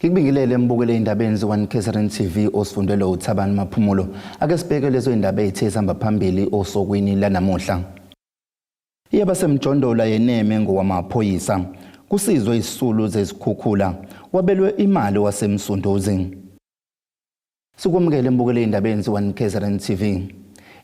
Ngikubingelele mbukele indabeni ze-1 KZN TV osifundelo uThabani Maphumulo. Ake sibheke lezo indaba ezithe zihamba phambili osukwini lanamuhla. Iyabasemjondolo yeneme ngowamaphoyisa. Kusizwe isisulu zezikhukhula. Wabelwe imali waseMsunduzi. Sikwamukele mbukele indabeni ze-1 KZN TV.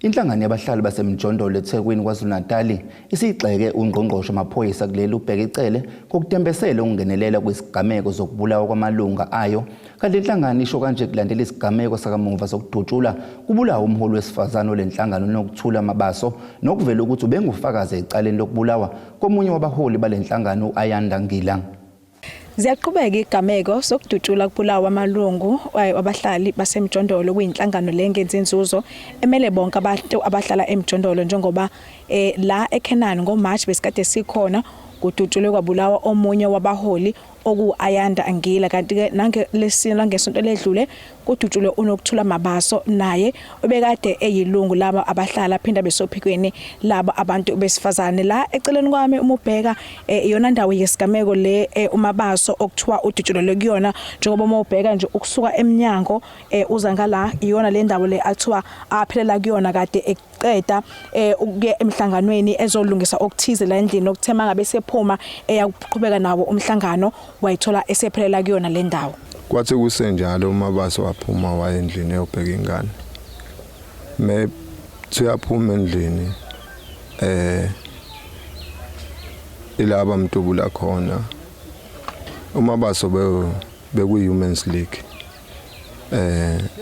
Inhlangano yabahlali basemjondolo eThekwini KwaZulu-Natali isiyigxeke ungqongqoshe wamaphoyisa kuleli uBheki Cele ngokutembesela ukungenelela kwisigameko zokubulawa kwamalunga ayo. Kanti inhlangano isho kanje kulandela isigameko sakamuva sokudutshula kubulawa umholi wesifazane wale nhlangano uNokuthula Mabaso nokuvela ukuthi ubengufakazi ecaleni lokubulawa komunye wabaholi bale nhlangano u-Ayanda Ngila. Ziyaqhubeka igameko sokudutshula kubulawa amalungu wabahlali basemjondolo kuyinhlangano le ngenzi inzuzo emele bonke abantu abahlala emjondolo njengoba eh, la eKenani ngoMarch besikade sikhona kudutshulwe kwabulawa omunye wabaholi oku-Ayanda Ngila kanti-ke nangelesine langesonto ledlule kudutshulwe uNokuthula Mabaso naye obekade eyilungu labo abahlala phinda besophikweni labo abantu besifazane. La eceleni kwami uma ubheka eh, iyona ndawo yesigameko le eh, uMabaso okuthiwa udutshulelwe kuyona njengoba uma ubheka nje ukusuka emnyango eh, uza ngala iyona le ndawo le athiwa aphelela kuyona kade eqeda ukuya emhlanganweni ezolungisa okuthize la endlini okuthe mangabe sephuma eya kuqhubeka nawo umhlangano wayithola esephelela kuyona le ndawo. Kwathi kusenjalo uMabaso waphuma waya endlini eyobheka ingane. Me uyaphuma endlini ilaba mdubula khona. UMabaso bekuyi Women's League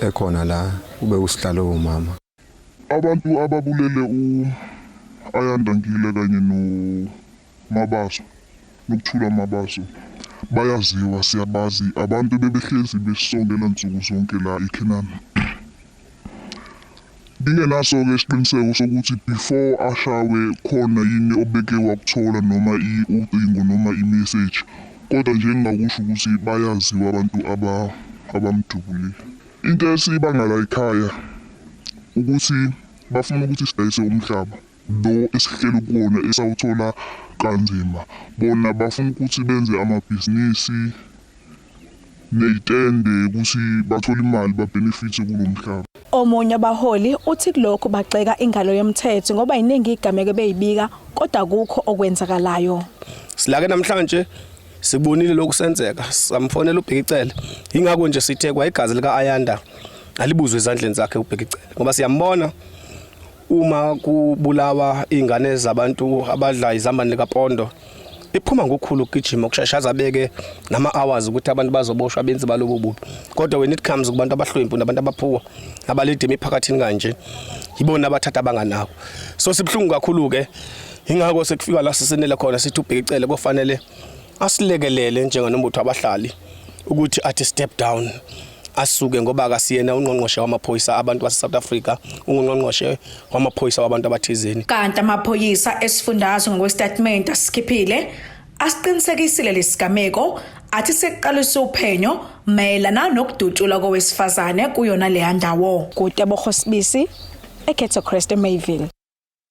ekhona la ube usihlalo womama. Abantu ababulele u-Ayanda Ngile kanye noMabaso, Nokuthula Mabaso, bayaziwa, siyabazi. Abantu bebehlezi besisongela nsuku zonke la eKhenana. Ngingenaso-ke isiqiniseko sokuthi before ashawe khona yini obeke wakuthola noma ucingo noma i-message, kodwa nje engingakusho ukuthi bayaziwa abantu abamdubulile. Into esiyibanga la ekhaya ukuthi bafuna ukuthi sidayise umhlaba lo esihleli kuwona esawuthola kanzima. Bona bafuna ukuthi benze amabhizinisi ney'tende ukuthi bathole imali babhenefithe kulo mhlaba. Omunye wabaholi uthi kulokhu bagxeka ingalo yomthetho ngoba yiningi igameko ebeyibika kodwa akukho okwenzakalayo. Silake namhlanje Sikubonile lokhu senzeka, samfonela uBheki Cele. Yingakho nje sithe kwa igazi lika-Ayanda alibuzwe ezandleni zakhe uBheki Cele ngoba siyambona uma kubulawa izingane zabantu abadla izambane likaPondo iphuma ngokukhulu ukugijima ukushesha azabeke nama hours ukuthi abantu bazoboshwa benzi balobo bubi kodwa when it comes kubantu abahlwempu nabantu abaphuwa abalide emiphakathini kanje yibona abathatha abanganako so sibuhlungu kakhulu ke ingakho sekufika la sisenele khona sithi uBheki Cele kofanele asilekelele njenganombutho abahlali ukuthi athi step down asuke ngoba akasiyena ungqongqoshe wamaphoyisa abantu base-South Africa, ungungqongqoshe wamaphoyisa wabantu abathizeni. Kanti amaphoyisa esifundazwe ngokwesitatimende asikhiphile asiqinisekisile lesigameko athi sekuqaliswe uphenyo mayelana nokudutshulwa kowesifazane kuyona leya ndawo. KuTebogo Sibisi, eCato Crest eMayville.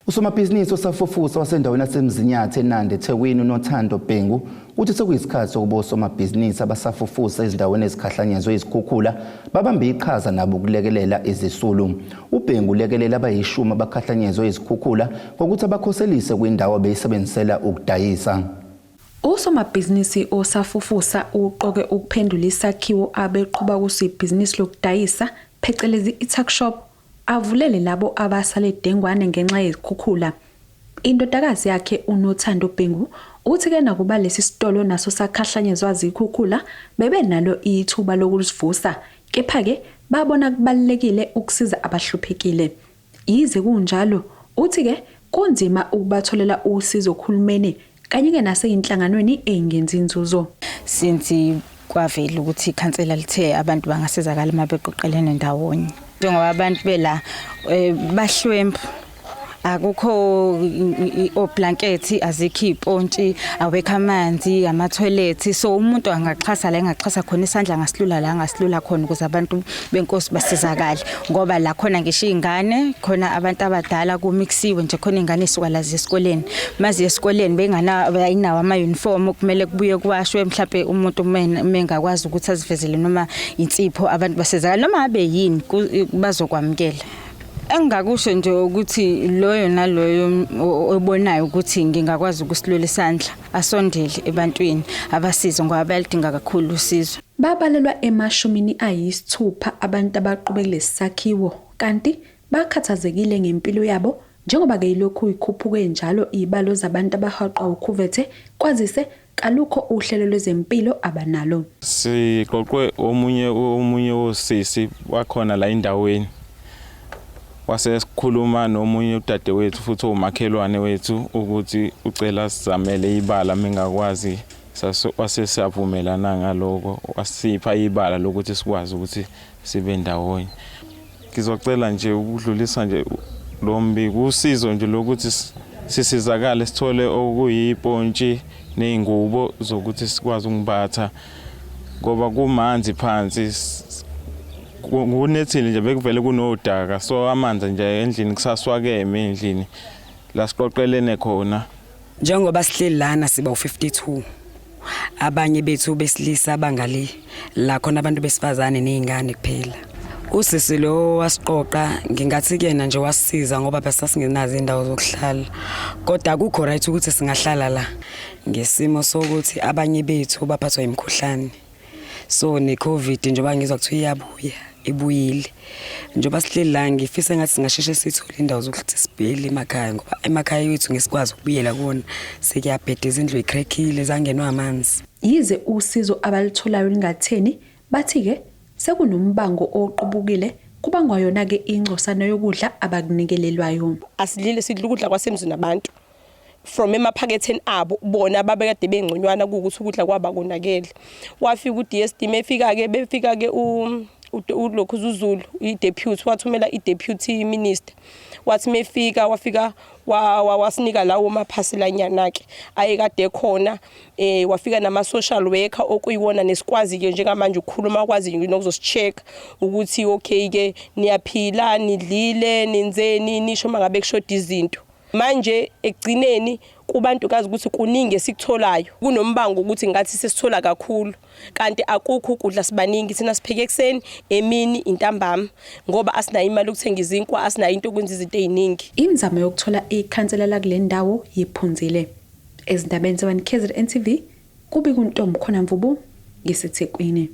Usomabhizinisi osafufusa wasendaweni yaseMzinyathi eNanda eThekwini uNothando Bhengu uthi sekuyisikhathi sokuba osomabhizinisi abasafufusa ezindaweni ezikhahlanyezwe izikhukhula babambe iqhaza nabo ukulekelela izisulu. UBhengu ulekelela abayishumi abakhahlanyezwe izikhukhula ngokuthi abakhoselise kwindawo abeyisebenzisela ukudayisa. Usomabhizinisi osafufusa uqoke ukuphendula isakhiwo abeqhuba kuso ibhizinisi lokudayisa phecelezi i-tuck shop avulele labo abasale dengwane ngenxa yezikhukhula. Indodakazi yakhe uNothando Bhengu uthi ke nakuba lesi sitolo naso sakhahlanyezwa zikhukhula bebenalo ithuba lokusivusa kepha-ke babona kubalulekile ukusiza abahluphekile. Yize kunjalo uthi-ke kunzima ukubatholela usizo kuhulumeni kanye-ke naseyinhlanganweni eyingenzi inzuzo. Since kwavela ukuthi ikhansela lithe abantu bangasizakala uma beqoqelene ndawonye njengoba abantu bela eh, bahlwempu. Akukho oblanket, azikho izipontshi, awekho amanzi, ama toilet. So umuntu angaxhasa la engaxhasa khona, isandla angasilula la angasilula khona, ukuze abantu benkosi basizakale, ngoba la khona ngisho izingane khona, abantu abadala kumixiwe nje khona. Ingane isuka la esikoleni, mazi esikoleni bengana ayinawo ama uniform, kumele kubuye kuwashwe. Mhlawumbe umuntu mengakwazi ukuthi azivezele noma insipho, abantu basizakale, noma abe yini bazokwamukela. Engingakusho nje ukuthi loyo naloyo obonayo ukuthi ngingakwazi ukusilula isandla, asondele ebantwini, abasize, ngoba bayalidinga kakhulu usizo. Babalelwa ema-60 abantu abaqube kulesi sakhiwo, kanti bakhathazekile ngempilo yabo njengoba ke ilokhu ikhuphuke njalo izibalo zabantu abahaqwa ukhuvethe, kwazise kalukho uhlelo lwezempilo abanalo. Siqoqwe omunye wosisi wakhona la endaweni, wase sikhuluma nomunye udadewethu futhi owumakhelwane wethu ukuthi ucela sizamele ibala mengakwazi. Wase siyavumelana ngaloko, wasipha ibala lokuthi sikwazi ukuthi sibe ndawonye. Ngizocela nje ukudlulisa nje lo mbiko, usizo nje lokuthi sisizakale, sithole okuyipontshi ney'ngubo zokuthi sikwazi ukumbatha, ngoba kumanzi phansi, kunethile nje, bekuvele kunodaka, so amanzi nje endlini kusaswakeme endlini la siqoqelene khona. Njengoba sihleli lana siba u52, abanye bethu besilisa bangale la khona, abantu besifazane nezingane kuphela. Usisi lo wasiqoqa, ngingathi kuyena nje wasisiza, ngoba besasingenazo indawo zokuhlala, kodwa akukho right ukuthi singahlala la ngesimo sokuthi abanye bethu baphathwa imikhuhlane, so ne-Covid njengoba ngizwa kuthiwa iyabuya, ibuyile. Njengoba sihleli la, ngifisa engathi singasheshe sithole indawo zokuthi sibuyele emakhaya, ngoba emakhaya wethu ngesikwazi ukubuyela kuwona sekuyabheda, izindlu yikrekhile, zangenwa amanzi. Yize usizo abalutholayo lingatheni, bathi-ke sekunombango oqubukile, kubangwa yona-ke ingcosana yokudla abakunikelelwayo. Asidlile, sidla ukudla kwasemzini abantu from emaphaketheni abo bona babekade bengconywana, kuwukuthi ukudla kwaba konakele. Wafika u-DSD, mefika-ke befika-ke ulokhu uZulu, i-deputy, wathumela i-deputy minister, wathi mefika wafika wasinika lawo maphaselanyana-ke ayekade ekhona, wafika nama social worker okuyiwona nesikwazi ke njengamanje ukukhuluma, kwazi nokuzosi-check ukuthi okay ke, niyaphila, nidlile, nenzeni, nisho mangabe kushoda izinto. Manje ekugcineni kubantu kazi ukuthi kuningi esikutholayo, kunombango ukuthi ngathi sesithola kakhulu, kanti akukho ukudla. Sibaningi thina, sipheke ekuseni, emini, intambama, ngoba asinayo imali yokuthenga izinkwa, asinayo into yokwenza izinto ey'ningi. Imizamo yokuthola ikhansela lakule ndawo yiphunzile. Ezindabeni ze-1 KZN TV, kubika uNtombi khona Mvubu ngiseThekwini.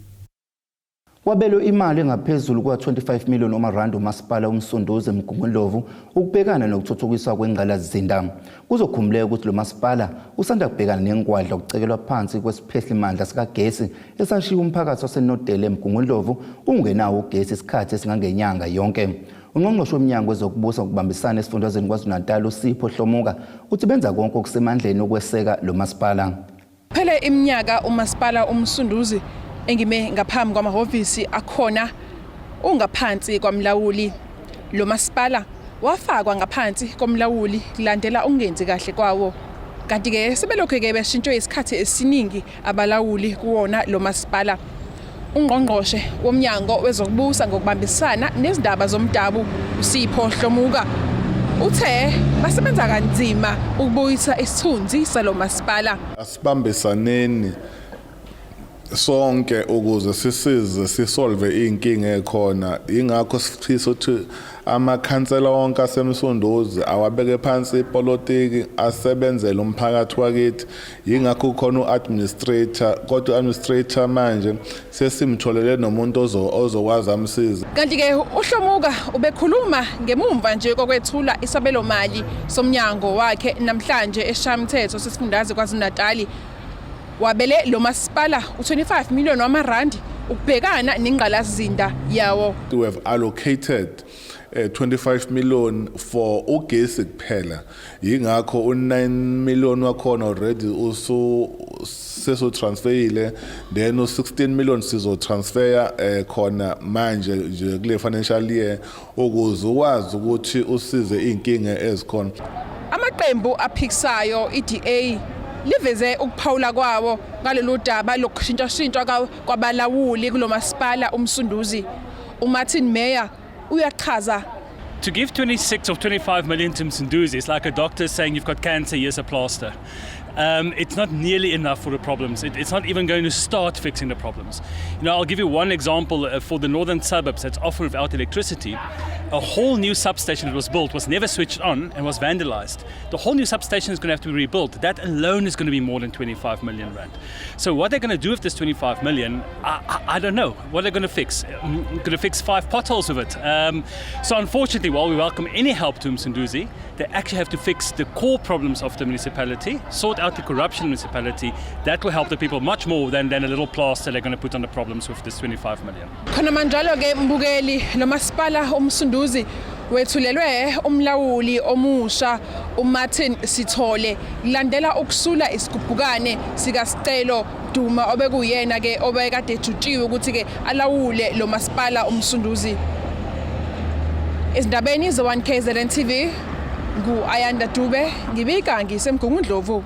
Kwabelwe imali engaphezulu kwa-25 million wamarandi umasipala uMsunduzi eMgungundlovu ukubhekana nokuthuthukiswa kwengqalasizinda. Kuzokhumbuleka ukuthi lo masipala usanda kubhekana nengwadla ukucekelwa phansi kwesiphehlimandla sikagesi esashiya umphakathi waseNodele eMgungundlovu ungenawo ugesi isikhathi esingangenyanga yonke. Ungqongqoshe womnyango wezokubusa ngokubambisana esifundazweni KwaZulu-Natal, uSipho Hlomuka, uthi benza konke okusemandleni ukweseka lo masipala. Phele iminyaka umasipala uMsunduzi engime ngaphambi kwamahhovisi akhona ungaphansi kwamlawuli. Lo masipala wafakwa ngaphansi komlawuli kulandela ukungenzi kahle kwawo. Kanti-ke sebelokhu-ke beshintshwe isikhathi esiningi abalawuli kuwona lo masipala. Ungqongqoshe womnyango wezokubusa ngokubambisana nezindaba zomdabu, uSipho Hlomuka, uthe basebenza kanzima ukubuyisa isithunzi salo masipala. Asibambisaneni sonke ukuze sisize sisolve iy'nkinga ey'khona. Yingakho sifisa ukuthi amakhansela wonke aseMsunduzi awabeke phansi ipolitiki, asebenzele umphakathi wakithi. Yingakho kukhona u-administrator, kodwa u-administrator manje sesimtholele nomuntu ozokwazi amsize. Kanti-ke uHlomuka ubekhuluma ngemumva nje kokwethula isabelomali somnyango wakhe namhlanje eSishayamthetho sesifundazwe KwaZulu-Natali. Wabele lo masipala u-25 million wamarandi ukubhekana nengqalasizinda yawo. We have allocated 25 million for ugesi kuphela, yingakho u-9 million wakhona already usu Seso-transferile, then u-16 million sizo-transfer khona manje nje kule financial year ukuze ukwazi ukuthi usize iy'nkinga ezikhona. Amaqembu aphikisayo, iDA liveze ukuphawula kwawo ngalolu daba lokushintshashintshwa kwabalawuli kulomasipala uMsunduzi. uMartin Meyer uyachaza. To give 26 or 25 million to Msunduzi is like a doctor saying you've got cancer, here's a plaster. It's not nearly enough for the problems. It's not even going to start fixing the problems. I'll give you one example for the northern suburbs that's often without electricity. A whole new substation that was built was never switched on and was vandalized. The whole new substation is going to have to be rebuilt. That alone is going to be more than 25 million rand. So what they're going to do with this 25 million, I don't know. What they're going to fix? Going to fix five potholes with it. So unfortunately, while we welcome any help to Msunduzi, they actually have to fix the core problems of the municipality, sort out the corruption in the municipality. That will help the people much more than a little plaster they're going to put on the problems with this 25 million. Khona manjalo ke mbukeli, nomasipala uMsunduzi wethulelwe umlawuli omusha uMartin Sithole kulandela ukusula isigubhukane sikaSicelo Duma, obekuyena ke obekade ejutshiwe ukuthi ke alawule lo masipala uMsunduzi. Ezindabeni ze-1 KZN TV, ngu-Ayanda Dube, ngibika ngiseMgungundlovu.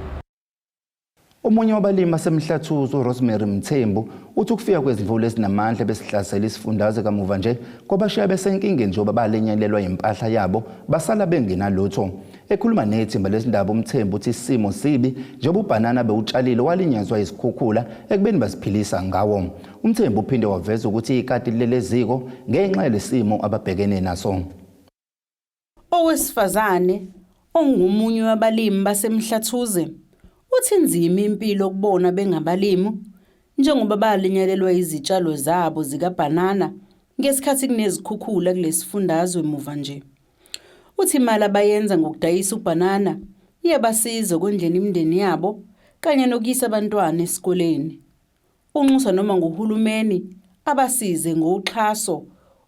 Omunye wabalimi baseMhlathuze, uRosemary Mthembu, uthi ukufika kwezimvula ezinamandla besihlasela isifundazwe kamuva nje kwabashiya besenkingeni njengoba balinyalelwa impahla yabo basala bengenalutho. Ekhuluma nethimba lezindaba, uMthembu uthi isimo sibi njengoba ubhanana bewutshalile walinyazwa izikhukhula ekubeni basiphilisa ngawo. UMthembu uphinde waveza ukuthi ikati lilele eziko ngenxa yalesimo ababhekene naso. Owesifazane ongumunye wabalimi baseMhlathuze uthi inzima impilo kubona bengabalimi njengoba balinyalelwa izitshalo zabo zikabhanana ngesikhathi kunezikhukhula kulesifundazwe muva nje. Uthi imali abayenza ngokudayisa ubhanana iyabasiza ekondleni imindeni yabo kanye nokuyisa abantwana esikoleni. Unxusa noma nguhulumeni abasize ngoxhaso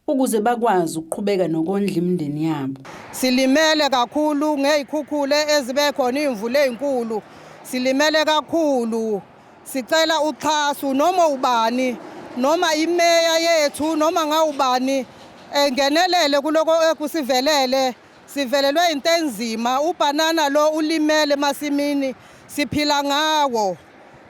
ukuze bakwazi ukuqhubeka nokondla imindeni yabo. Silimele kakhulu ngey'khukhule ezibe khona, iy'mvula ey'nkulu. Silimele kakhulu. Sicela uxhaso noma ubani, noma imeya yethu, noma ngawubani, engenelele kuloko ekusivelele. Sivelelwe into enzima. Ubhanana lo ulimele emasimini. Siphila ngawo,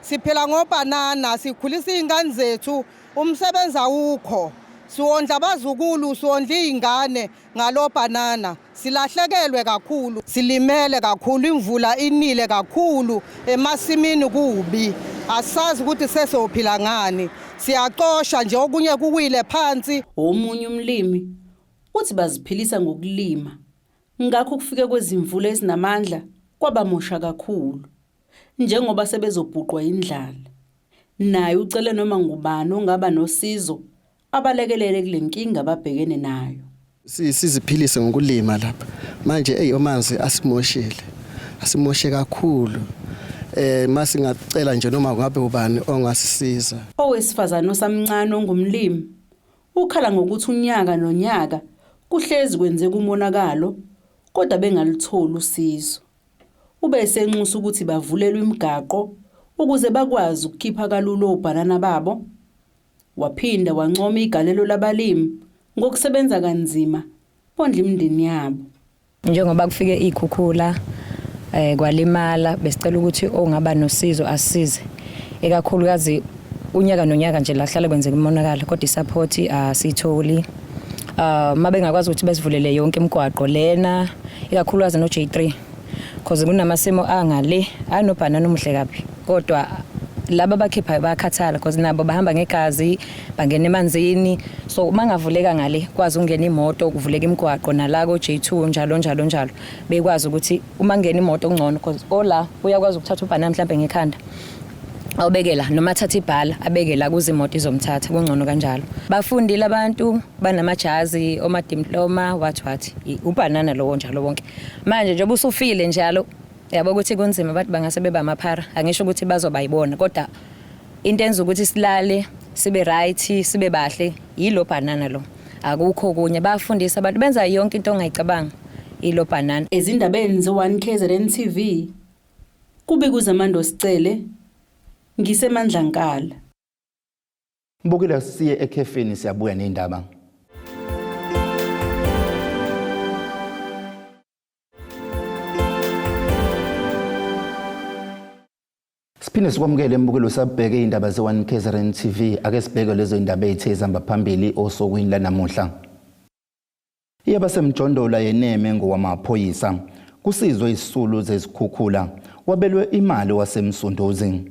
siphila ngobhanana, sikhulisa iy'ngane zethu. Umsebenzi awukho. Siwondla abazukulu, siwondla iy'ngane ngalo bhanana. Silahlekelwe kakhulu, silimele kakhulu. Imvula inile kakhulu emasimini, kubi. Asazi ukuthi sesophila ngani. Siyacosha nje, okunye kuwile phansi. Omunye umlimi uthi baziphilisa ngokulima, ngakho ukufika kwezimvula ezinamandla kwabamosha kakhulu njengoba sebezobhuqwa indlala. Naye ucele noma ngubani ongaba nosizo abalekelele kule nkinga ababhekene nayo. Siziphilise ngokulima lapha. Manje ey, amanzi asimoshile, asimoshe kakhulu. Masingacela nje noma ngabe ubani ongasisiza. Owesifazane osamncane ongumlimi ukhala ngokuthi unyaka nonyaka kuhlezi kwenzeka umonakalo kodwa bengalutholi usizo. Ube esenxusa ukuthi bavulelwe imigaqo ukuze bakwazi ukukhipha kalula obhanana babo. Waphinda wancoma igalelo labalimi ngokusebenza kanzima bondla imindeni yabo. Njengoba kufike ikhukhula kwalimala, besicela ukuthi ongaba nosizo asisize, ekakhulukazi unyaka nonyaka nje la hlala kwenzeka umonakalo, kodwa i-support asiyitholi. Uma bengakwazi ukuthi besivulele yonke imigwaqo lena, ikakhulukazi no J3, because kunamasimo angale anobhanana omuhle kabi, kodwa laba abakhiphayo bayakhathala because nabo bahamba ngegazi, bangena emanzini. So uma ngavuleka ngale, kwazi ukungena imoto, kuvuleka imigwaqo nala ko J2, njalo njalo njalo, bekwazi ukuthi uma ngena imoto kungcono, because ola uyakwazi ukuthatha ubhanana mhlambe ngekhanda awubekela, noma athathe ibhala abeke la kuze imoto izomthatha. Kungcono kanjalo. Bafundile abantu, banamajazi, omadiploma, wathi wathi ubhanana lowo njalo wonke. Manje njengoba usufile njalo, yabo ukuthi kunzima. Abantu bangase beba amaphara. Angisho ukuthi bazoba yibona, kodwa into enza ukuthi silale sibe right, sibe bahle, yilo banana lo, akukho okunye. Bayafundisa abantu, benza yonke into ongayicabanga, ilo banana. Ezindabeni ze-1 KZN TV, kubika uZamando Sicele. NgiseMandlankala. Mbukela siye ekhefini siyabuya nendaba. Siphinde sikwamukele embukelo sabheke indaba ze-1 KZN TV ake sibheke lezo indaba ezithe zihamba phambili osukwini lanamuhla. Iyabasemjondolo yeneme ngowamaphoyisa kusizwe isisulu zezikhukhula wabelwe imali waseMsunduzi.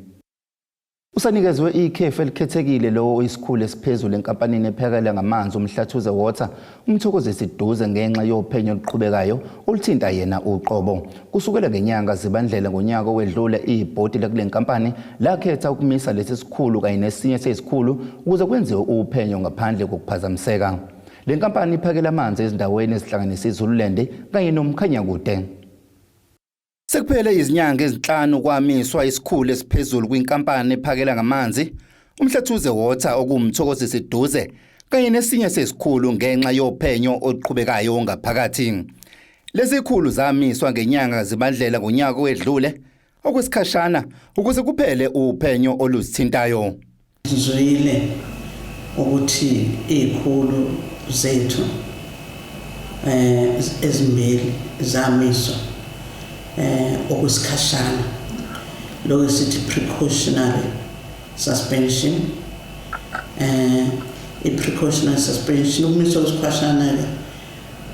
Usanikezwe ikhefu elikhethekile lowo oyisikhulu esiphezulu enkampanini ephekela ngamanzi uMhlathuze Water uMthokozisi Duze ngenxa yophenyo oluqhubekayo oluthinta yena uqobo. Kusukela ngenyanga zibandlela ngonyaka owedlule ibhodi lakule nkampani lakhetha ukumisa lesi sikhulu kanye nesinye sezikhulu ukuze kwenziwe uphenyo ngaphandle kokuphazamiseka. Le nkampani iphakela amanzi ezindaweni ezihlanganisa iZululand kanye noMkhanyakude. Sekuphele izinyanga ezinhlanu kwamiswa isikhulu esiphezulu kwinkampani ephakela ngamanzi uMhlathuze Water okuwuMthokozisi Duze kanye nesinye sesikhulu ngenxa yophenyo oluqhubekayo ngaphakathi. Lezi khulu zamiswa ngenyanga zibandlela ngonyaka owedlule okwesikhashana ukuze kuphele uphenyo oluzithintayo. Ngizwile ukuthi izikhulu zethu eh ezimbili zamiswa eh okwesikhashana lokho sithi precautionary suspension eh i-precautionary suspension ukumiswa kwesikhashana ke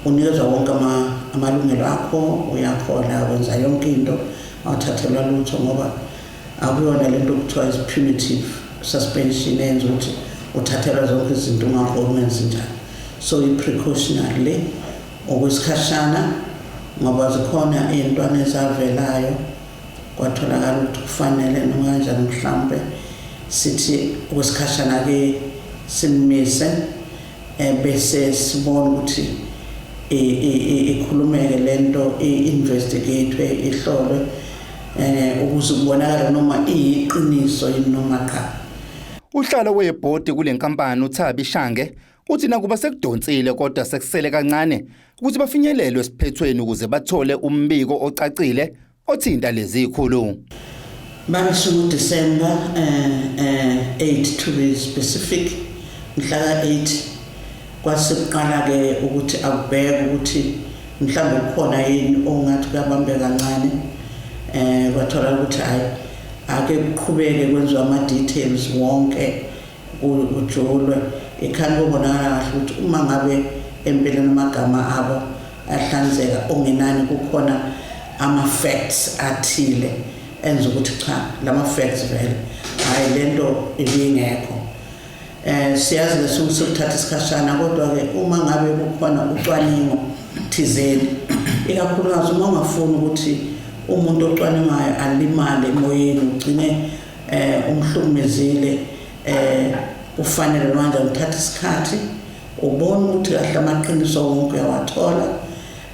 unikezwa wonke amalungelo akho uyakhola wenza yonke into awuthathelwa lutho ngoba akuyona lento okuthiwa is punitive suspension eyenza ukuthi uthathelwa zonke izinto ungakhoni ungenzi njani so i-precautionary le okwesikhashana ngoba zikhona iy'ntwana ezavelayo kwatholakala ukuthi kufanele noma kanjani mhlawumbe sithi okwesikhashana-ke simise um bese sibona ukuthi ikhulumeke lento i-investigate ihlolwe eh ukuze kubonakale noma iyiqiniso yini noma cha. Uhlalo webhodi kule nkampani uThabi Shange uthi nakuba sekudonsile kodwa sekusele kancane ukuthi bafinyelelwe esiphethweni ukuze bathole umbiko ocacile othinta lezi zikhulu. Bamisa uDecember eh 8 to be specific mhla ka-8 kwase kuqala-ke ukuthi akubheke ukuthi mhlawumbe kukhona yini ongathi kuyabambeka kancane eh kwathola ukuthi hayi ake kuqhubeke kwenziwe ama-details wonke kujulwe ikhani kubonakala kahle ukuthi uma ngabe empeleni amagama abo ahlanzeka ongenani kukhona ama-facts athile enza ukuthi cha lama-facts vele hhayi lento ibingekho eh siyazi ke suke sokuthatha isikhashana kodwa ke uma ngabe kukhona ucwaningo thizeni ikakhulukazi uma ungafuni ukuthi umuntu ocwaningayo alimale emoyeni ugcine eh umhlukumezile eh kufanele manje uthathe isikhathi ubone ukuthi kahle amaqiniso wonke uyawathola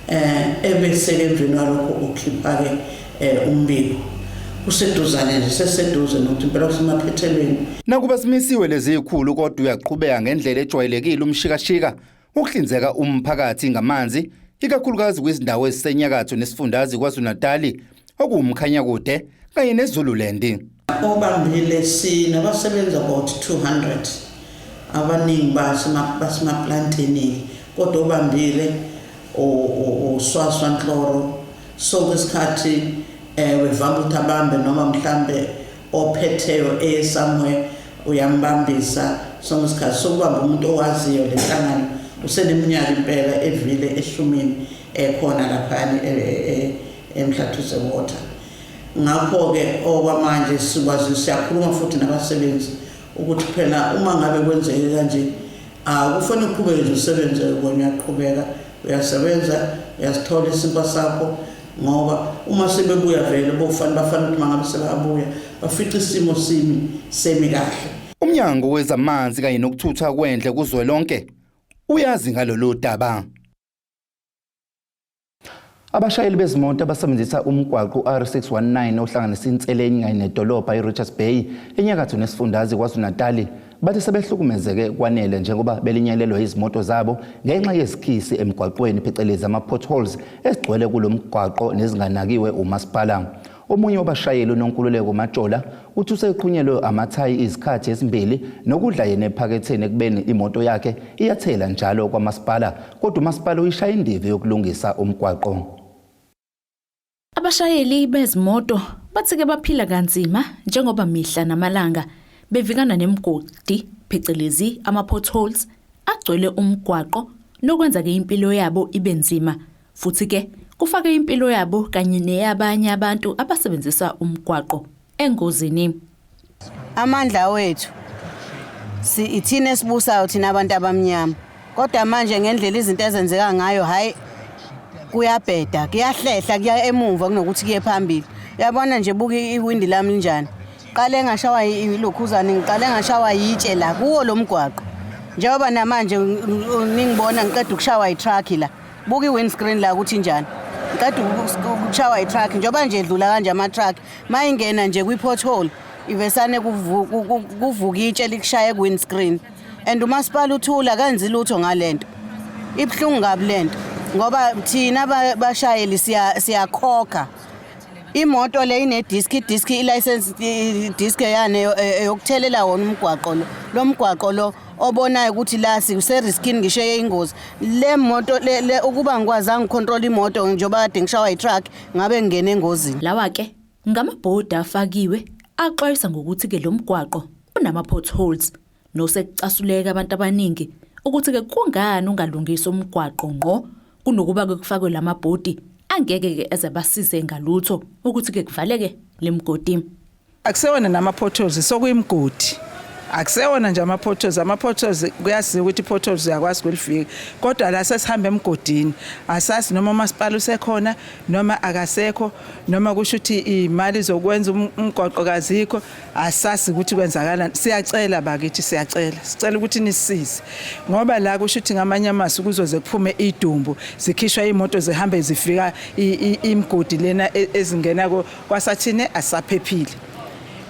eh ebese ke emveni kwalokho ukhipha ke eh, umbiko kuseduzane nje seseduze nokuthi impela kusemaphethelweni. Nakuba simisiwe lezi zikhulu kodwa uyaqhubeka ngendlela ejwayelekile umshikashika wokuhlinzeka umphakathi ngamanzi ikakhulukazi kwizindawo ezisenyakatho nesifundazwe KwaZulu-Natali okuwumkhanyakude kanye neZululand. Obambile sinabasebenzi about 200 abaningi basemaplantini kodwa obambile uswaswa nhloro sonke isikhathi eh wevama ukuthi abambe noma mhlambe ophetheyo eye somewhere uyambambisa sonke isikhathi sokubamba umuntu owaziyo le nhlangano useneminyaka impela evile eshumini ekhona laphayana eMhlathuze Water ngakho-ke okwamanje sikwazi siyakhuluma futhi nabasebenzi ukuthi phela uma ngabe kwenzeke kanje akufanele uqhubeke nje usebenze wena uyaqhubeka uyasebenza uyasithola isinkwa sakho ngoba uma sebebuya vele bofanele bafanele ukuthi mangabe sebabuya bafice isimo simi semi kahle. Umnyango wezamanzi kanye nokuthutha kwendle kuzwelonke uyazi ngalolu daba. Abashayeli bezimoto abasebenzisa umgwaqo u-R619 ohlanganisa Inseleni kanye nedolobha i-Richards Bay enyakatho nesifundazwe KwaZulu-Natali bathi sebehlukumezeke kwanele njengoba belinyalelwa izimoto zabo ngenxa yezikhisi emgwaqweni phecelezi ama-potholes ezigcwele kulo mgwaqo nezinganakiwe umasipala. Omunye wabashayeli uNonkululeko Majola uthi useqhunyelwe amathayi izikhathi ezimbili nokudla yena ephaketheni ekubeni imoto yakhe iyathela njalo kwamasipala kodwa umasipala uyishaya indiva yokulungisa umgwaqo. Abashayeli bezimoto bathi-ke baphila kanzima njengoba mihla namalanga bevikana nemigodi phecelezi ama-potholes agcwele umgwaqo nokwenza-ke impilo yabo ibe nzima futhi-ke kufake impilo yabo kanye neyabanye abantu abasebenzisa umgwaqo engozini. Amandla wethu si ithina esibusayo thina abantu abamnyama kodwa manje ngendlela izinto ezenzeka ngayo hayi kuyabheda kuyahlehla kuya emumva kunokuthi kuye phambili uyabona nje buka iwindi lami linjani qale ngashawa ilokhuzane ngiqale ngashawa yitshe la kuwo lo mgwaqo njengoba namanje ningibona ngiqeda ukushawa i-truck la buka i-windscreen la ukuthi njani ngiqeda ukushawa i-truck njengoba nje edlula kanje ama-truck mayingena nje kwi-pothole ivesane kuvuka itshe likushaye ku-windscreen and umasipala uthula akenzi lutho ngalento ibuhlungu kabi lento ngoba thina bashayeli siyakhokha imoto le ine-disk i-disk i-license i-disk yane eyokuthelela wona umgwaqo lo lo mgwaqo lo obonayo ukuthi la siseriskini ngisho eyingozi le moto le ukuba ngikwazanga ukucontrol imoto njengoba kade ngishawa i-truck ngabe ngingena engozini. Lawa ke ngamabhodi afakiwe axwayisa ngokuthi ke lo mgwaqo unama-potholes nosekucasuleka abantu abaningi ukuthi ke kungani ungalungisi umgwaqo ngqo kunokuba ke kufakwe lamabhodi angeke ke eze basize ngalutho ukuthi ke kuvaleke lemigodi. Akusewona nama-potholes sokuyimigodi. Akusewona nje ama-potholes, ama-potholes kuyaziwa ukuthi i-potholes uyakwazi ukulifika kodwa la sesihamba emgodini asazi noma umasipala usekhona noma akasekho noma kusho ukuthi iy'mali zokwenza umgwaqo kazikho asazi ukuthi kwenzakalani. Siyacela bakithi, siyacela, sicela ukuthi nisisize ngoba la kusho ukuthi ngamanye amazwi kuzoze kuphume idumbu zikhishwa iy'moto zihambe zifika imigodi lena ezingena kwasathine asaphephile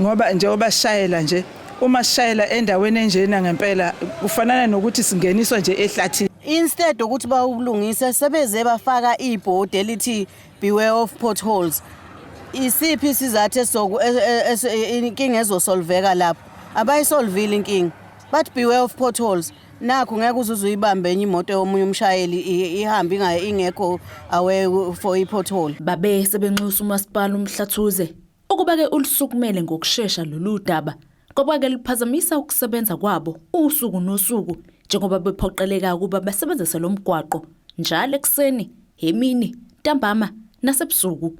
ngoba njengoba sishayela nje uma sishayela endaweni enjena ngempela kufanana nokuthi singeniswa nje ehlathini. Instead ukuthi bawulungise sebeze bafaka ibhodi elithi beware of potholes. Isiphi isizathu esoku inkinga ezosolveka lapho? Abayisolvile inkinga. But beware of potholes. Nakho ngeke uze uyibambe enye imoto yomunye umshayeli ihambe ingekho aware for i-pothole. Babe sebenxusa umasipala uMhlathuze ukuba ke ulusukumele ngokushesha lolu daba ngoba ke luphazamisa ukusebenza kwabo usuku nosuku njengoba bephoqeleka ukuba basebenzise lo mgwaqo njalo ekuseni, emini, ntambama nasebusuku.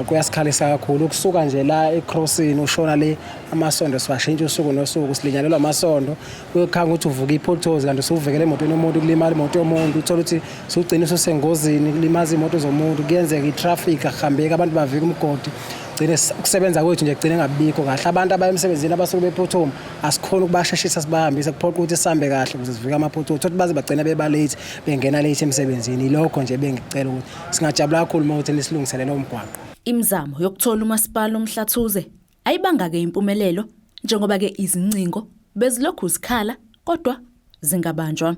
Kuyasikhalisa kakhulu ukusuka nje la ecrossini ushona le amasondo siwashintsha usuku nosuku silinyalelwa amasondo kuyokhanga ukuthi uvuka i-potholes kanti usuvukele emotweni yomuntu kulimala imoto yomuntu uthole ukuthi sugcina ususengozini kulimaza imoto zomuntu kuyenzeka i-traffic akuhambeki abantu bavika umgodi gcine ukusebenza kwethu nje kugcine ngabikho kahle abantu abaya emsebenzini abasuke bephuthuma asikhona ukubasheshisa sibahambise kuphoqa ukuthi sihambe kahle ukuze sivike ama-potholes thothi baze bagcina beba late bengena late emsebenzini ilokho nje bengicela ukuthi singajabula kakhulu uma ukuthi nisilungiselele umgwaqo. Imizamo yokuthola umasipala uMhlathuze ayibanga-ke impumelelo njengoba-ke izincingo bezilokhu zikhala kodwa zingabanjwa.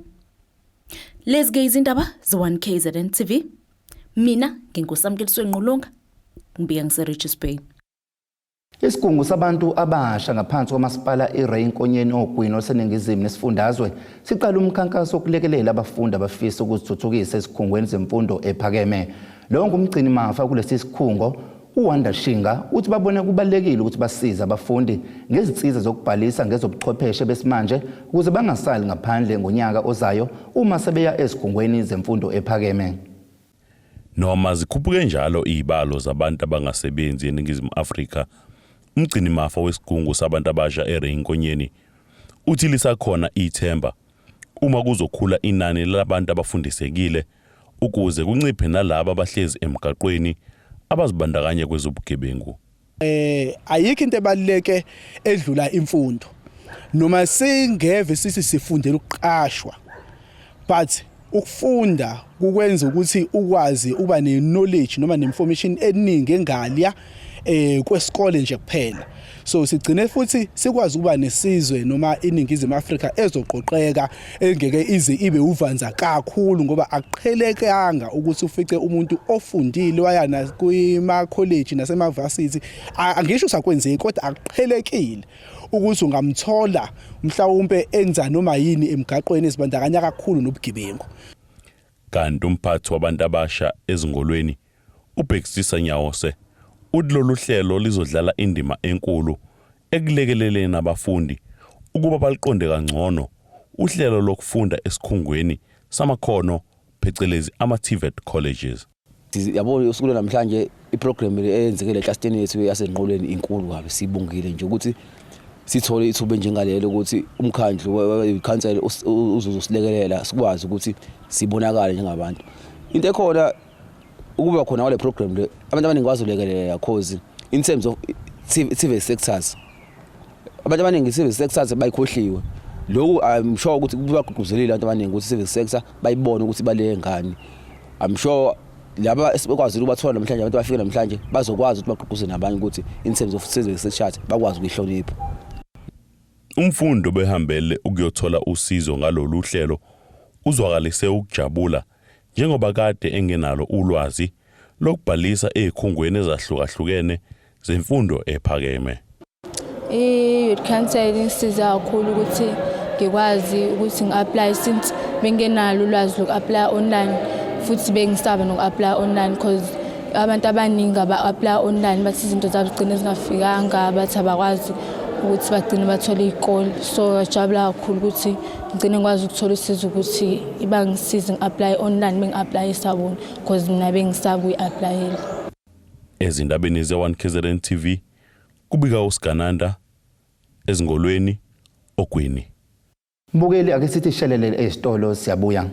Lezi-ke izindaba ze-1 KZN TV. Mina nginguSamkeliswe Nqulunga, ngibika ngise-Richards Bay. Isigungu sabantu abasha ngaphansi kwamasipala iRay Nkonyeni oGwini oseningizimu nesifundazwe siqala umkhankaso wokulekelela abafundi abafisa ukuzithuthukisa ezikhungweni zemfundo ephakeme. Lo ngumgcini mafa kulesi sikhungo uWanda Shinga uthi babone kubalulekile ukuthi basize abafundi ngezinsiza zokubhalisa ngezobuchwepheshe besimanje ukuze bangasali ngaphandle ngonyaka ozayo uma sebeya ezikhungweni zemfundo ephakeme. Noma zikhuphuke njalo izibalo zabantu abangasebenzi eNingizimu Afrika, umgcinimafa wesigungu sabantu abasha eRay Nkonyeni uthi lisakhona ithemba uma kuzokhula inani labantu abafundisekile ukuze kunciphe nalaba abahlezi emgaqweni abazibandakanya kwezobugebengu. Ayikho into ebaluleke edlula imfundo. Noma singeve sithi sifundela ukuqashwa but ukufunda kukwenza ukuthi ukwazi ukuba ne-knowledge noma ne-information eningi engalya kwesikole nje kuphela. So sigcine futhi sikwazi ukuba nesizwe noma iNingizimu Afrika ezoqoqeka engeke ize ibe uvanza kakhulu, ngoba akuqhelekanga ukuthi ufice umuntu ofundile waya kwima college nasemavarsity. Angisho sakwenzeki, kodwa akuqhelekile ukuthi ungamthola mhlawumbe enza noma yini emgaqweni ezibandakanya kakhulu nobugebengu. Kanti umphathi wabantu abasha ezingolweni uBhekisisa Nyawose uthi lolu hlelo lizodlala indima enkulu ekulekeleleni abafundi ukuba baliqonde kangcono uhlelo lokufunda esikhungweni samakhono, phecelezi ama-TVET colleges. Yabo, usuku namhlanje iprogram eyenzekele eklasteni yethu yaseNqolweni inkulu kabi. Sibongile nje ukuthi sithole ithuba njengalelo ukuthi umkhandlu wekhansela uzosilekelela sikwazi ukuthi sibonakale njengabantu. Into ekhona ukuba khona kwale program le, abantu abaningi bazolekelela, cause in terms of TVET sectors, abantu abaningi TVET sectors bayikhohliwe. Lokhu I'm sure ukuthi kubagqugquzelile abantu abaningi ukuthi TVET sector bayibone ukuthi baleke ngani. I'm sure laba esibekwazile ukubathola namhlanje, abantu abafike namhlanje, bazokwazi ukuthi bagqugquze nabanye ukuthi in terms of TVET sector bakwazi ukuyihlonipha. Umfundi obehambele ukuyothola usizo ngalolu hlelo uzwakalise ukujabula njengoba kade engenalo ulwazi lokubhalisa ezikhungweni ezahlukahlukene zemfundo ephakeme. I-youth council ingisiza kakhulu ukuthi ngikwazi ukuthi ngi-apply, since bengingenalo ulwazi loku-apply online, futhi bengisaba noku-apply online because abantu abaningi aba-apply online bathi izinto zabo zigcine zingafikanga, bathi abakwazi ukuthi bagcine bathole iy'kole. So ngajabula kakhulu ukuthi ngigcine ngikwazi ukuthola usizo ukuthi ibangisize ngi-apply online, bengi-applyisa bona, because mina bengisaba ukuyi-applyela. Ezindabeni ze-1 KZN TV, kubika uSigananda ezingolweni Ogwini. Mbukeli, ake sithi shelele esitolo, siyabuya.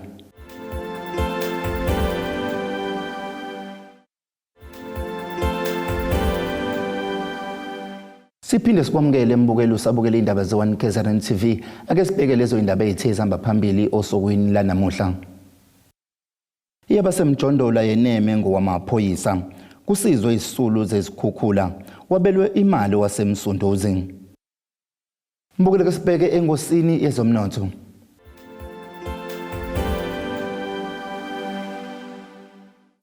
Siphinde sikwamukele mbukeli usabukela indaba ze-1 KZN TV. Ake sibheke lezo indaba ezithe zihamba phambili osukwini lanamuhla. Iyabasemjondolo yeneme ngowamaphoyisa. Kusizwe isisulu zezikhukhula. Wabelwe imali waseMsunduzi. Mbukeli, ke sibheke engosini yezomnotho.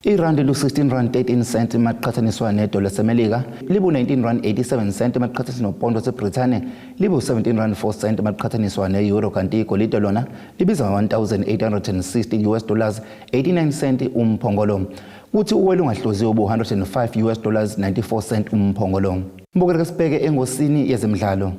Irandi lu-16 rand 13 cent maqhathaniswa nedola seMelika, libu-19 rand 87 cent maqhathaniswa nopondo waseBrithani, libu-17 rand 4 cent maqhathaniswa ne-euro, kanti igolide lona libiza 1860 US dollars 89 cent umphongolo, kuthi uwele ungahloziwe ubu-105 US dollars 94 cent umphongolo. Mbukeli, sibheke engosini yezemidlalo.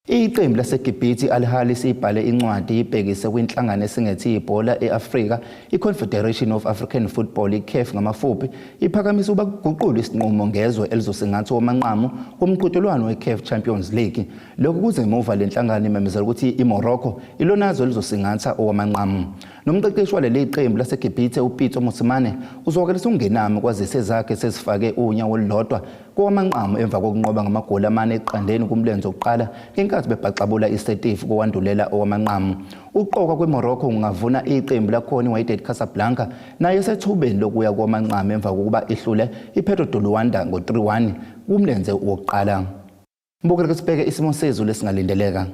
Iqembu laseGibhithe Al Ahly sibhale incwadi ibhekise kwinhlangano esingethe ibhola e-Afrika, i-Confederation of African Football, i-CAF ngamafuphi, iphakamisa ukuba kuguqulwe isinqumo ngezwe elizosingatha omanqamu womqhudelwano we-CAF Champions League. Lokhu kuze emuva le nhlangano imemezela ukuthi iMorocco ilona zwe elizosingatha owamanqamu. Nomqeqeshi waleli qembu laseGibhithe uPitso Mosimane uzwakalisa ukungenami, kwazise zakhe sezifake unyawo olulodwa kowamanqamu emva kokunqoba ngamagoli 4 eqandeni kumlenze wokuqala ngenkathi bebhaxabula iSetif kowandulela owamanqamu. Uqokwa kweMorocco kungavuna iqembu lakhona iWydad Casablanca naye esethubeni lokuya kowamanqamu emva kokuba ihlule iPetro de Luanda ngo-3-1 kumlenze wokuqala. Mbukeli, sibheke isimo sezulu esingalindeleka.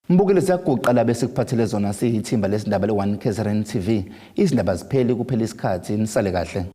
Mbukeli, siyaguqa la besikuphathele zona siyithimba lesindaba le-1 KZN TV. Izindaba zipheli kuphela isikhathi, nisale kahle.